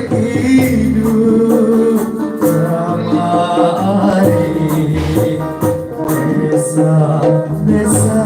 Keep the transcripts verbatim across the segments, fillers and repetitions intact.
Kidul kamari, desa-desa.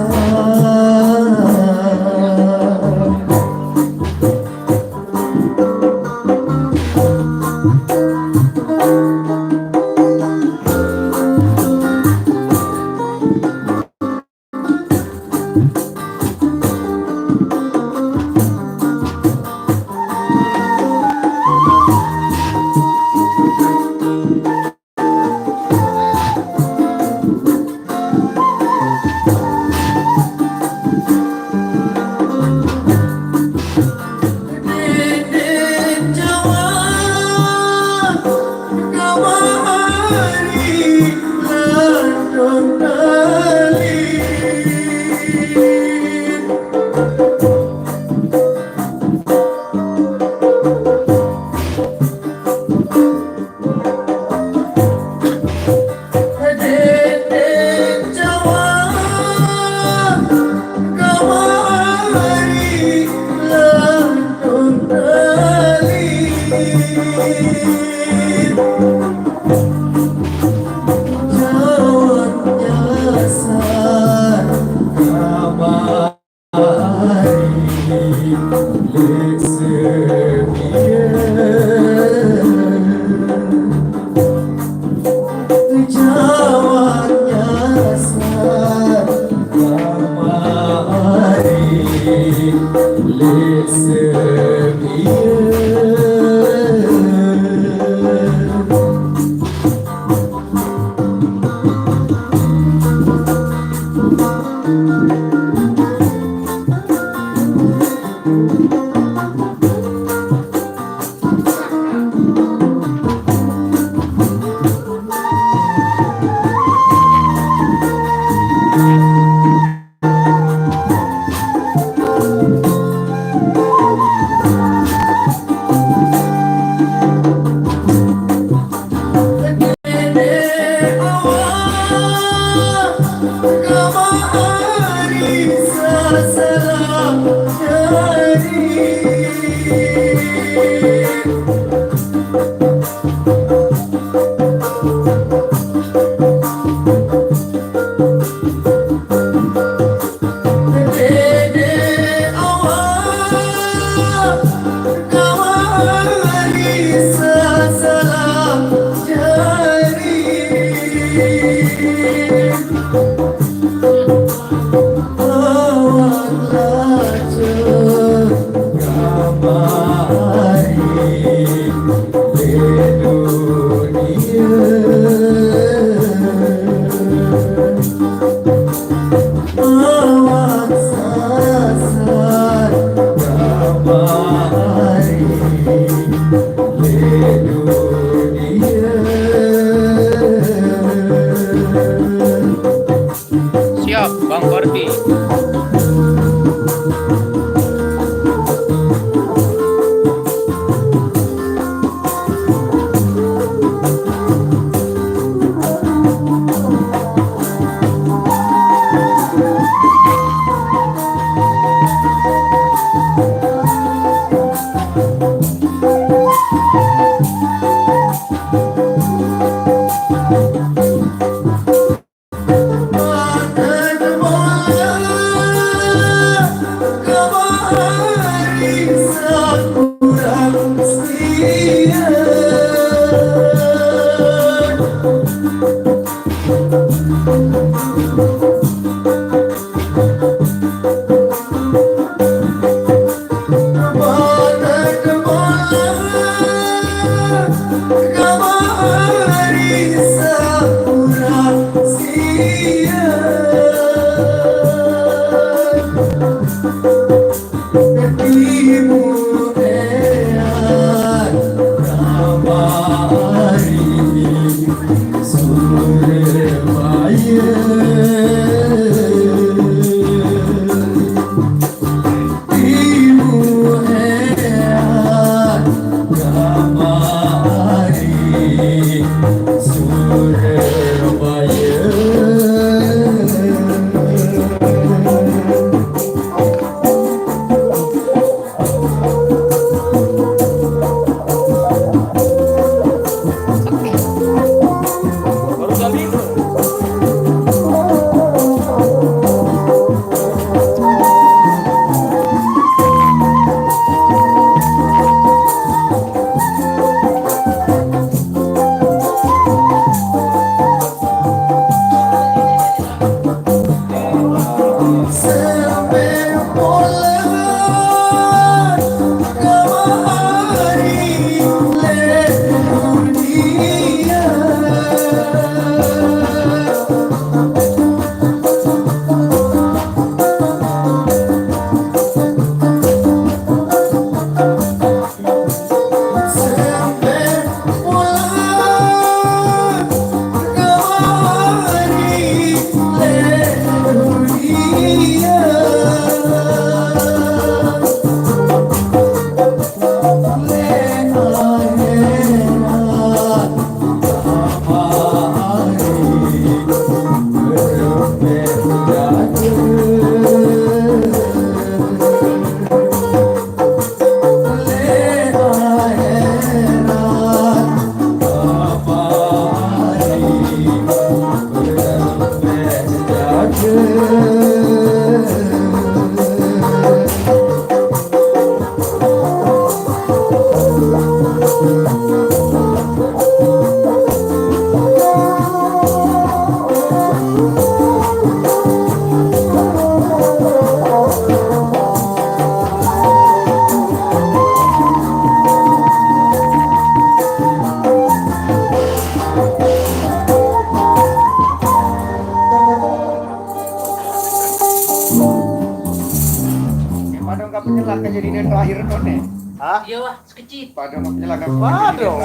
Lahir kau nih. Hah? Iya, wah, sekecil. Pada mau penyelangan. Waduh,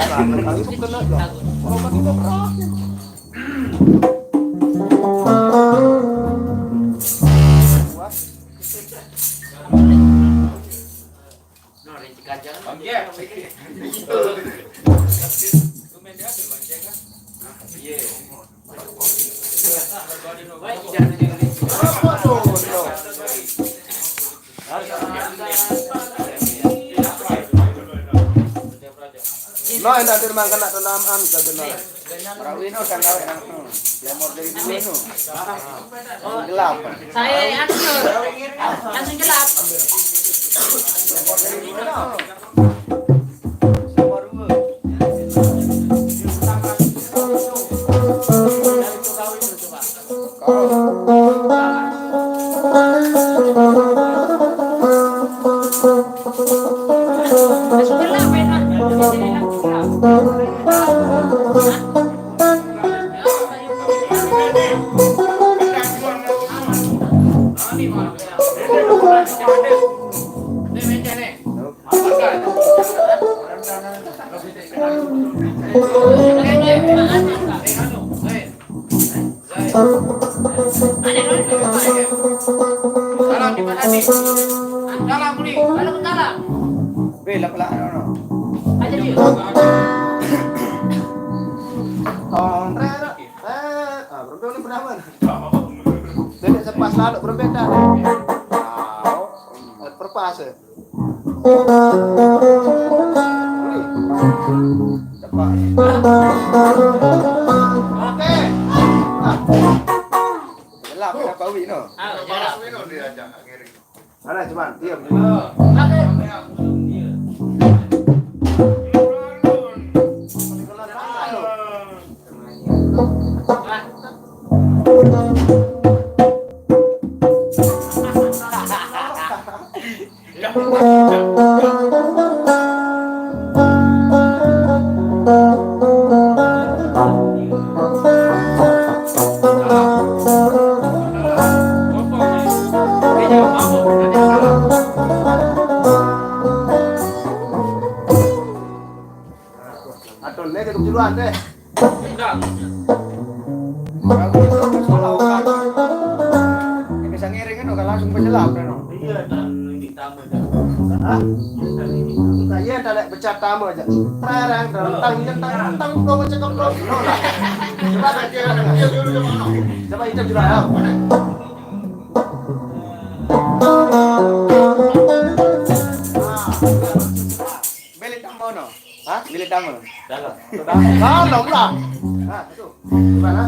sekecil, kena aja. Bagus. Orang mati kok berakhir. Wah. Bang Jack. Tumben dia ambil Bang Jack, kan? Iya. No, enak di rumah kena tanam anu, kagak no. Marawi no, kan kawin anu. Lemor dari dulu no. Gelap. Saya anu, langsung gelap. Lemor dari dulu no. Lemor dulu. Salam di mana nih? Salam, Budi. Salam, salam. Bela pula, no, no. Aja dia. Tong, reret, reret. Ah, berembe ini berapa? Jadi sepas lalu berembe dah. Tahu. Perpas ya. Oke. Ah. Gelap, kenapa Wi no? Ah, gelap. Mana cuman? Iya. Atau lagi dulu deh. Enggak. Kalau itu ke sekolah, oke. Yang bisa ngiring kan udah langsung penyelam, kan? Iya, dan ini tamu aja. Hah? Dan ini tamu. Nah, iya, dan pecah tamu aja. Terang, terang, tang, tang, tang, tang, tang, cekok, tang. Coba aja, coba itu juga, ya. Beli tamu, no? Hah? Beli tamu? Dalam. Dalam lah. Nah, itu. Gimana?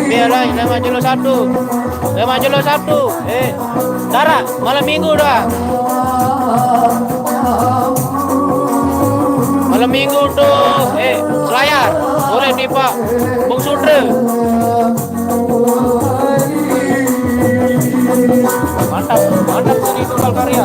Biar lain, nama jelo Sabtu. Nama jelo Sabtu. Eh, Dara, malam minggu dah. Malam minggu tuh, eh, Selayar. Boleh nih, Pak. Bung Sudre. Mantap, mantap seni Tunggal Karya.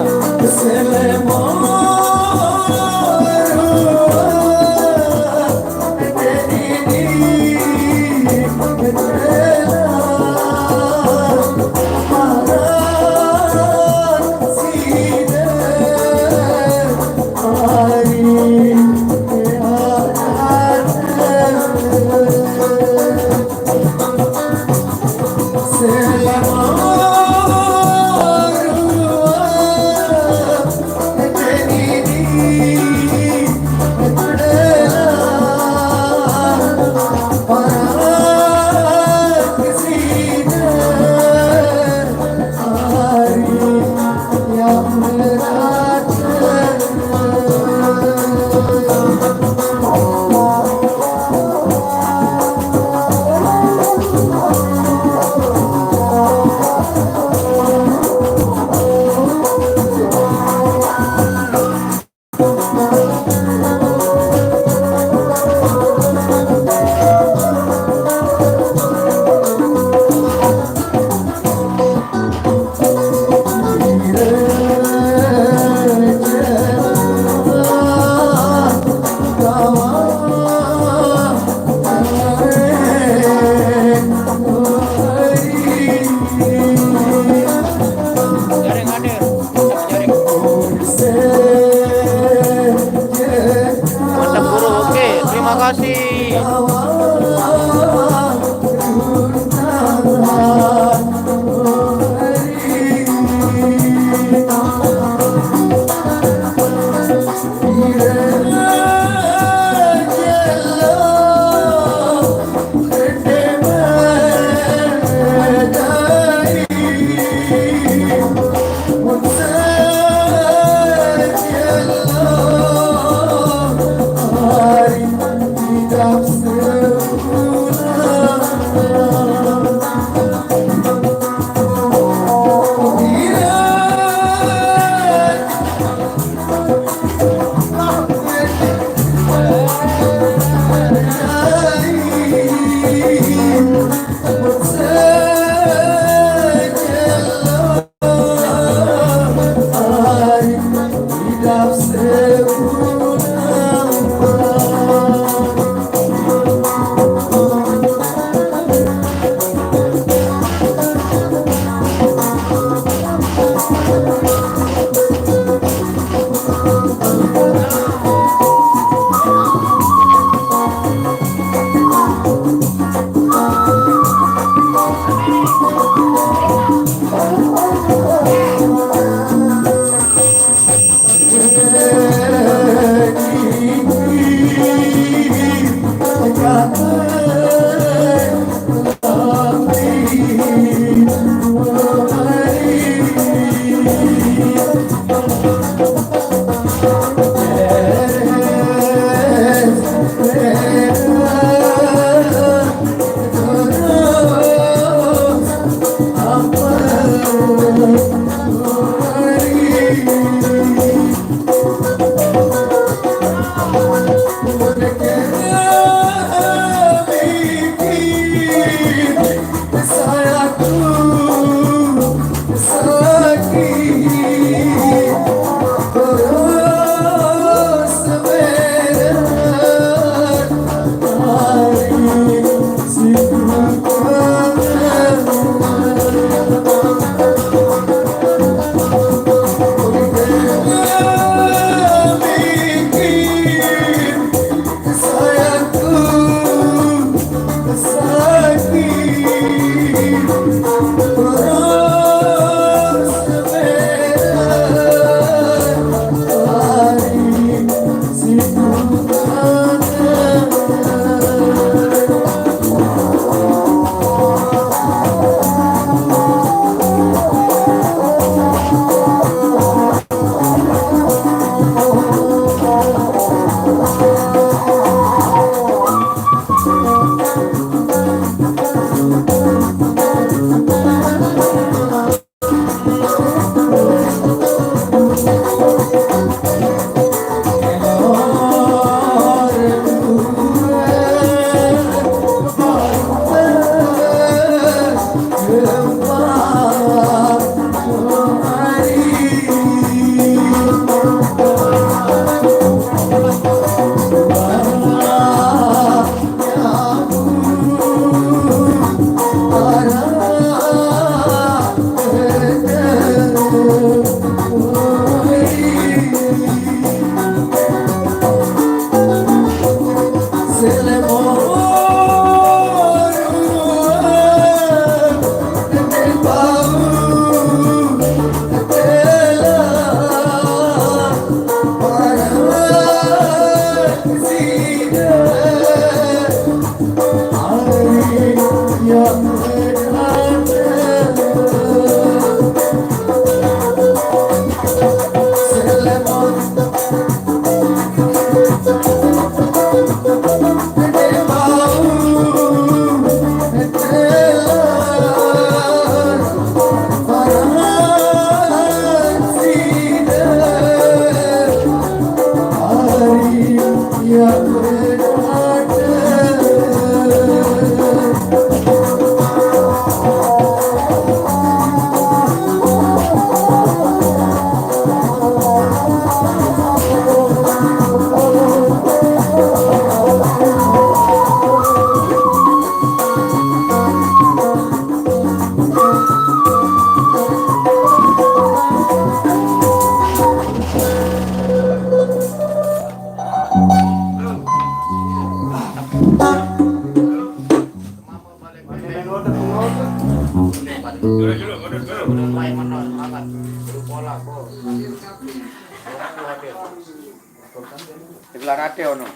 Tegelan ate ono.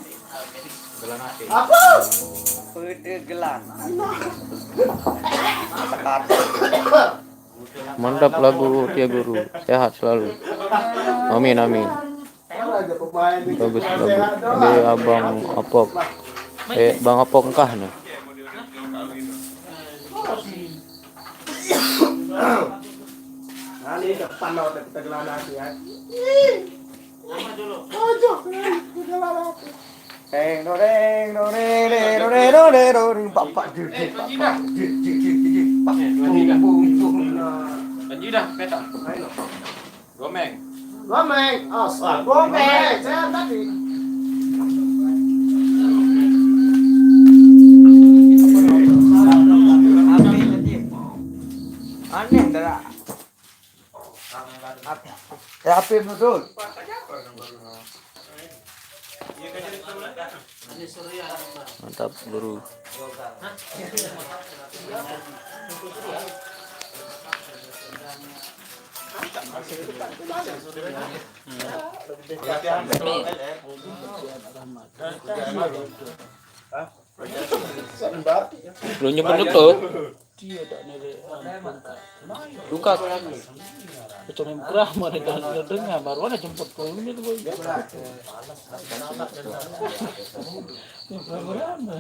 Apa? Petegelan. Mantap lagu Tia Guru, sehat selalu. Amin, amin. Bagus, bagus. Ini Abang Apok. Eh, Bang Apok engkah nih. Nah, ini depan mau kita gelana ya. Aja, kita gelana. Deng, do, deng, do, deng, deng, do, deng, do, deng, do, deng, pak, pak, jir, jir, pak, pak, jir, jir, jir, jir, pak, bung, bung, bung, nah. Panji dah, petak. Ayo. Gomeng. Gomeng. Oh, salah. Gomeng. Saya tadi. Aneh, dah. Ya, Apip betul. Mantap, Guru. Lu nyebut tuh. Dia tak nilai ampun. Buka. Macam yang kerah mana dah dengar baru ada jemput kau ini tu. Berapa lama?